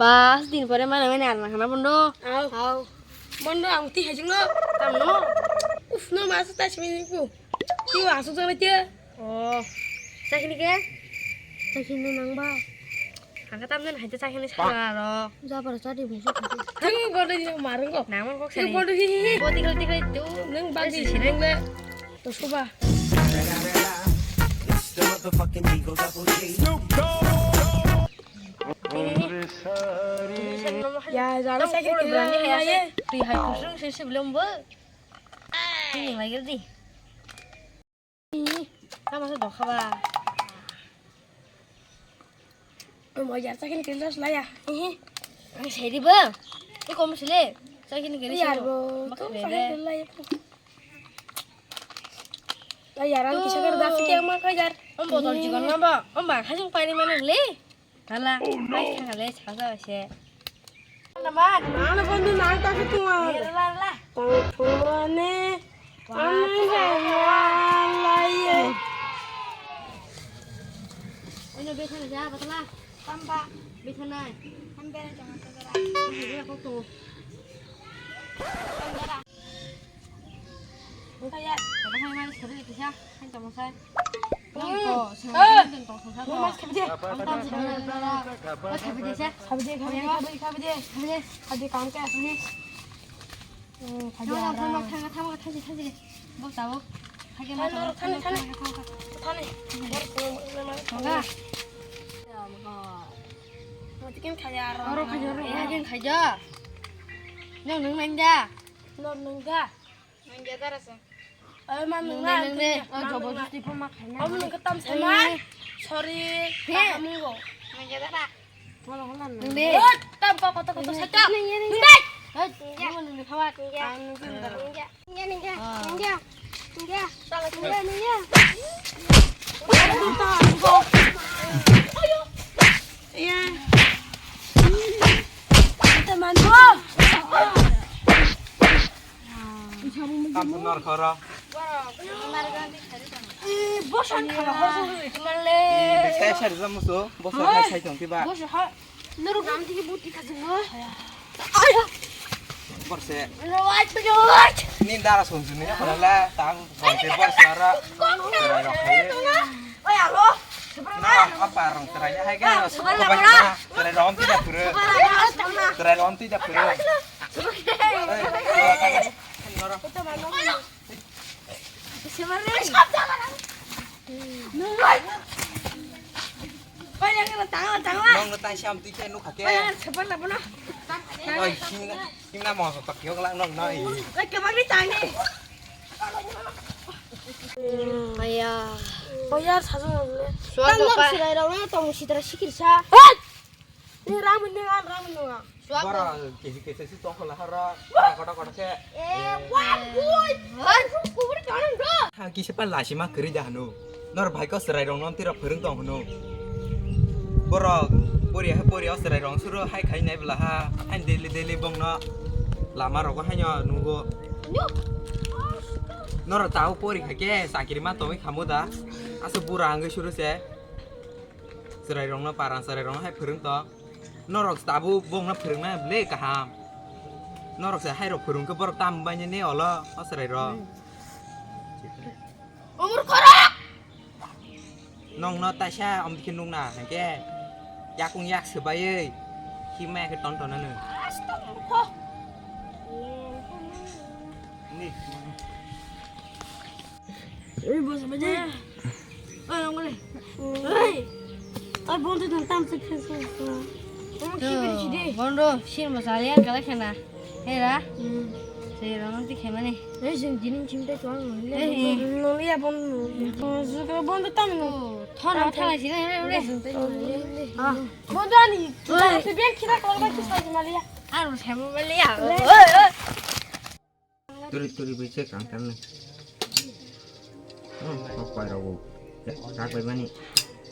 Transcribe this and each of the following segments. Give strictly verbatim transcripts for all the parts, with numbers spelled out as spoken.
Pas din pore mana mani arna khana bondo. Au. Au. Bondo ang ti hajing no. Tam no. Uf no masu ta simi ni ku. Ti wa su jang ti. Oh. Chakini ke? Chakini nang ba. Ang ka tam den hai ta chakini sala ro. Ja par cha di bu. Ti bondo ni marung ko. Nang man kok sani. Bondo hi hi. Boti kal ti kal tu. Nang bagi sireng le. To suba. Ya, jana sakit kira ya. Tui hai kusung sisi belum bu. Ini lagi di. Ini, kamu masuk doka ba. Mau jar sakit kira lah ya. Ini. Ini seri ba. Ini kamu sile. Sakit kira. Iya, bro. Tuh sakit kira lah ya. Ay, yaran kisa kar da fiti ang ma ka yar. Om botol jigon ma ba. Om ba khajung pani mana le. Hala. Oh no. Ai khale chasa se. Naman. Mana bondo nang ta fitu ma. La la. Tang thua ne. Ana la la ye. Ono bethana ja batla. Tamba. Bethana. Hambe jama ta dara. Hambe ko to. Tamba. Wngkha ya. Tamo hai mani sari kisa, hai tamo sai. Nang to, sari tong tong sa to. Mas khabidi. Ang tam sari na na. Mas khabidi sa. Khabidi, khabidi, khabidi, khabidi. Khabidi kam kya? Khabidi. Hmm, khabidi. Thang, thang, thang, thang, thang, thang, thang. Bo tabo. Thang, thang, thang, thang. Thang. Thang. Thang. Matikin khaya aro. Aro khaya aro. Ya, kin khaya. Nang nang nang ja. Nang nang ja. Nang ja dara sa. Ay, man nang nang nang de. Oh, jobo justi pun mak hai na. Om nang ketam sama. Sorry. He. Kamu go. Nang ja dara. Wala wala nang. Nang de. Tam ko koto koto sata. Nang de. Hey, nang de khawat. Nang de. Nang ja. Nang ja. Nang ja. Nang ja. Nang ja. Nang ja. Iya. Teman. Tam punar khara. Eh, bosan khala khara. Teman le. Sai sai jam muso. Bosan sai tong kiba. Bosan ha. Norok ram tiki buti khajungo. Ayo. Borse. Right, right. Ni dara sung sung ni khara la tang borse borse ara. Oi, aro. Oi, aro. Na apa rong terai hai ga. Terai rom tidak pura. Terai rom tidak pura. Nong no tang sam twi khe nukha khe. Oi, himna, himna mong sok tak yok lang nong no. Oi, kemar bi tang ni. Aya. Aya, sajung le. Suan tang lok pa. Sirai rong no tong sitra sikir sa. Ni ram ni ngan, ram ni ngan. Bora kesi kesi si tong khala hara. Koda koda khe. Eh, wan, bui. Wan, kubur kanan do. Ha, kisa pa lasi ma kri da hanu. Nor bhai ko serai rong non tira phwrwng tong hunu. Borok pori ha pori o serai rong suru hai khai nai bla ha. Hai daily daily bong no lama rogo hai no nugo. Nor tau pori ha ke sakiri ma tongwi khamu da. Asu bura hangwi suru se. Chwrairokno, parang chwrairokno hai phwrwng tong. Norok tabuk bongno phwrwngna ble kaham. Norok se hairok phwrwng khe borok tam bai nini olo o chwrairok. Umur khorok! Nongno taisa omdikhe nukna hwnkhe yakung yak swbaiwi himma khe ton tonano. Ni. Oi, boss, baje. Oi, ongole. Oi. Oi, bondo dun tam se phe se. Ong ki biri chide. Bondo, sir masala ya kala khana. Hera. Hmm. Se rong ti khemane. Ei, jing jinin chim te tuang le. Ei. No le ya bondo. Zuka bondo tam no. Thon thon sina hera ore. Ah. Bondo ani. Oi. Se ben khira kala ba ki sai maliya. Aro semo maliya. Oi, oi. Turi turi bai se kang tan nai. Hmm, kok pai rok bo. Kak bai mani.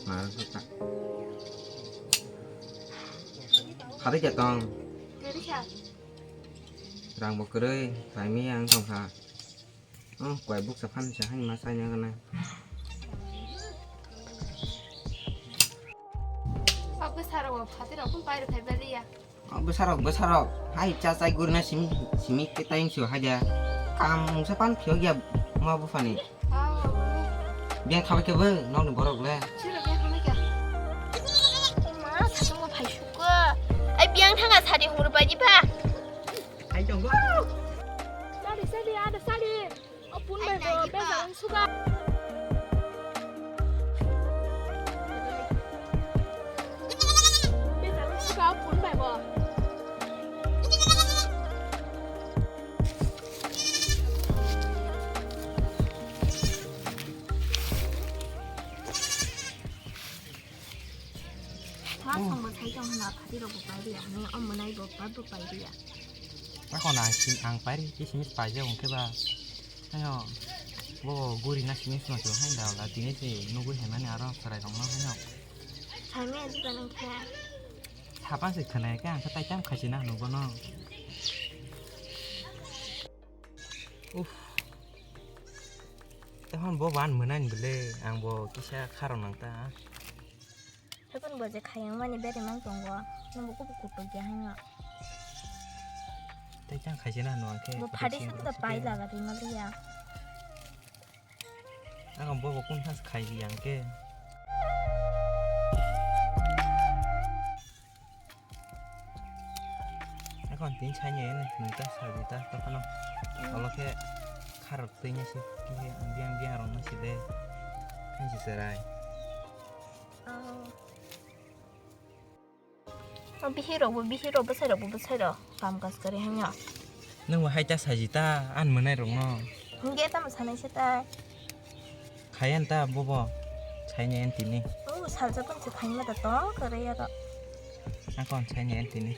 Mar kha. Khari kya tong? Rang bo kwrwi, pai mi ang tong kha. Oh, koi buk sa phan sa hani ma sai na na. Kok bwsa rok Phatirok phun pairok phai baliya. O bwsarok, bwsarok. Hai cha chai gurina simi, simi ke taing sio haja. Kam mungsa pan phiyok ya ma buphani. Biang thabai khe bo nokni borok le. Sirok biang thabai khe. Ma, satung bo phai sukha. Ai biang thanga sadi huru pai di ba. Hai jonggo. Sadi, sadi, ada sadi. O pun bai bo bejal wng suka. Bejal wng suka o pun bai bo. Tha songbo sai tong hwnna phatirokbo pai riya hwnwi o mwnaibo bapbo pai riya. Tei hwnna ang sim-, ang pai ri, khe simi paijak hwnkhe ba. Haino bo guri na simi sima sima hai da wala tini se nugui hai mani aro chwrai rok no haino. Saimaya juda nang khe. Sapan se khwnai khe ang khe tai tam khaisina hwnwi bono. Uff. Tei hwn bo ban mwnani bwle ang bo kisa kharok nang ta. Haikon bo je khayang mani beri mang tongo. Nwng bo kubu kutuk ya haino. Tei khe ang khaisina hwnwi ang khe. Bo phadi sa ta pai laga di ma liya. Ang bo bo kun thas khai di ang khe. Haikon tin sai ni nwng ta sa di ta ta phano. Olo khe kharok twi ni se khe biang biang rok no se de. Khan se serai. O bihirokbo bihirok, bwsairokbo bwsairok, kam kaj kwrwi hwnyo. Nwngbo hai ta saji ta, ani mwnairokno. Hwnkhe tamo sanai se ta? Khaiyan ta bobo, saini ani tini. O salsa phano se phaima da tong kwrwi aro. Akon saini ani tini.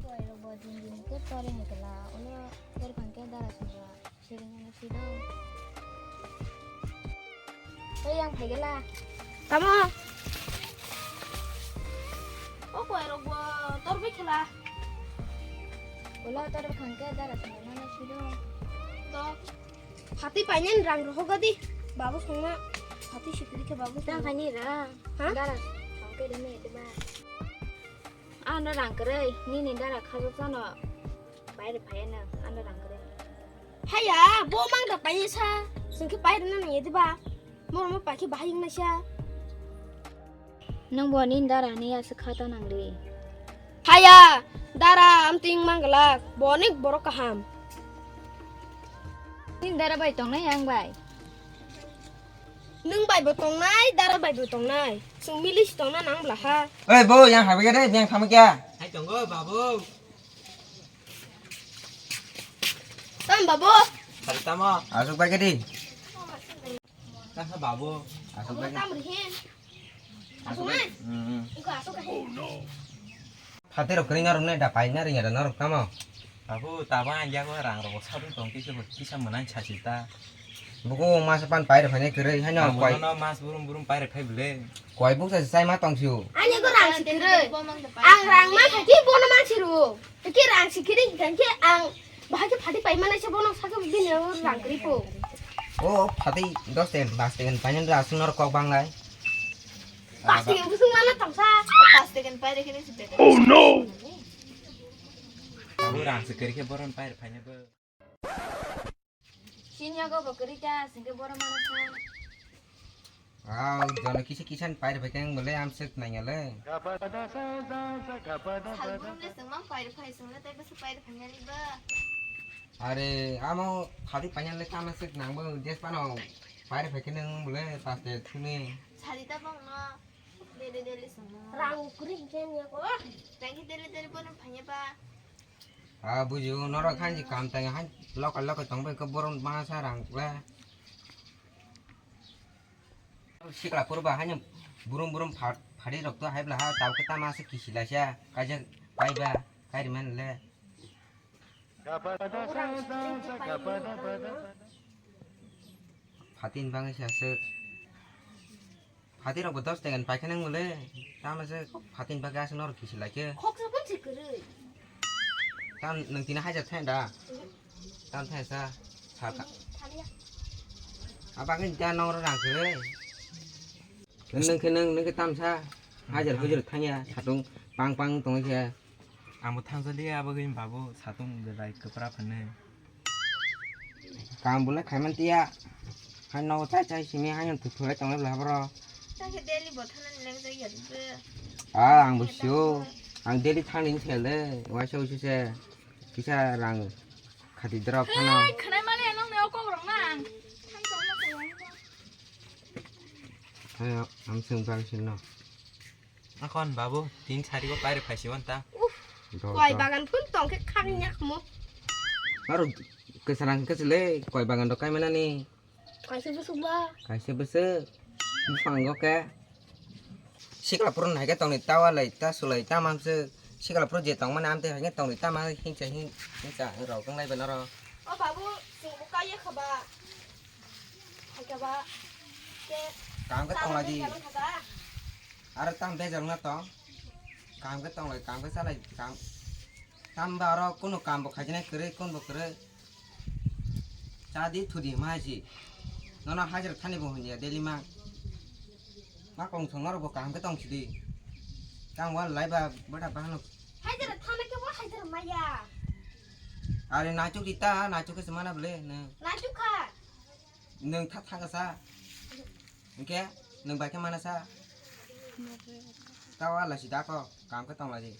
Toirok bo din din khe tori ni kela, ulo tor phang khe dara swngra, siring ano sido. Oi yang phai gela. Tamo? O koirok bo tor bai khela. Ulo tor phang khe dara swngra ano sido. To. Phatwi painani rang rohogo di. Babu songma. Phatwi sikiri khe babu songma. Tang khaini rang. Ha? Dara song khe demi ete ba. Ano rang kwrwi, nini dara khajak jano. Paire phaiya nang, ano rang kwrwi. Haya, bo mang da painai sa. Sungkhe paire nang ye diba. Moro mo paikhe bahai wngnaisa. Nwng bo nini dara ni aswk kha ta nang di. Haya, dara amtwing mang glak, bo onek borok kaham. Nini dara bai tongnai ang bai. Nwng bai bo tongnai, dara bai bo tongnai. Chwng mili si tongna nang bla ha. Oi bo, yang habai khe de, yang thamwi kya? Hai tongo, babu. Tam babu. Hari tamo. Asuk bai khe di. Kasa babu. Asuk bai khe. Tam rihin. Asuk bai. Hmm. Iko asuk khe. Phatirok kwrwi norok nai da paina ringya da norok tamo? Babu, tabo ang yago rang rogo sabung tong kisa bo kisa mwnai sasi ta. Buko masa pan paire phainai kwrwi haino. Ang koi bono mas burum burum paire phai bwle. Koi buksa se chai ma tong sio. Ani go rang si kwrwi. Ang rang ma thaki bono man si ru. Ki rang si kwrwi kan ki ang bahai ki phati pai manai se bono sakhe bini rang kwrwi po. O phati dos ten bas ten paina da aswk norok kok bang lai. Plastic yang busung mana tongsa? Plastic yang pai dekhe ni sih. Oh no! Kamu rang sekali ke boron pai pai ne bo. Sini aku bakari ta sini boron mana sa? Wow, jono kisa kisa pai pai keng bole am sek nang le. Salbrum le sengmang pai pai sengmang tai basa pai pai nyali ba. Are amo khadi pai nyali kama sek nang bo des pano pai pai keng bole pas de thuni. Sari ta bang no. Dele dele songma. Rang ukri hingke wngya ko. Rang ke dele dele bono phanya ba. Ah, buju, norok hanji kam tang han lokal lokal tong bai ko boron ma sa rang le. Sikla pur ba han burum burum phat phadi rok to hai bla ha tau ke tama se kisi la sa kaje pai ba kai man le. Phatin bangwi se aswk. Phatin rokbo dos tengan paikhe nang mole. Tamo se phatin bagwi aswk norok kisi laikhe. Khoksa pon se kwrwi. Tam nwng tini hajar thai da. Tam thai sa. Sa ka. Thaliya. Abagwi da nong rang kwrwi. Nwng khe nwng, nwng khe tamsa. Hajar hujur thangya, satung pang pang tongwi khe. Amo thangsaliya, abo gini babu satung belai kwpra phane. Kaam bole khaiman tiya. Hai no chai chai simi hai no thuthu hai tonglai bla bro. Chai khe daily bo thana ni leng jai yar be. Ah, ang bo sio. Ang daily thang ning sel de. Waisa usi se. Kisa rang khati drop phano. Hey, khnai mali anong ne okong rong nang. Thang tong na tong. Hai, ang sung bang sin no. Akhon babu, tin sari ko paire phaisi wan ta. Uff, koi bagan phun tong khe khang yak mo. Aro kesarang kesle koi bagan do kai mana ni? Kaisa bwswk ba? Kaisa bwswk. Bufang go ke. Sikla purun hai ke tong ni tawa lai ta sulai ta mam se. Sikla purun je tong mana am te hai ke tong ni ta ma hingsa hing hingsa rok tong lai ba noro. O babu, sung bu kai ya khaba. Hai khaba. Ke. Kam ke tong lai di. Aro tam bejal na tong. Kam khe tonglai, kam khe salai, kam. Tam ba oro kunu kam bo khaijinai kwrwi, kun bo kwrwi. Cha di, thu di, ma hai si. Nono hajra thani bo hwnliya, daily ma. Ma kong thong norok bo kaham khe tong sidi. Tang wal lai ba, bada bahano. Hajra thana khe bo hajra maya. Are nachuk di ta, nachuk khe se mana bole, nw. Nachuk kha. Nwng tha thang sa. Hingke nwng bai khe mana sa? Tao ala si dako, kam khe tong lai di.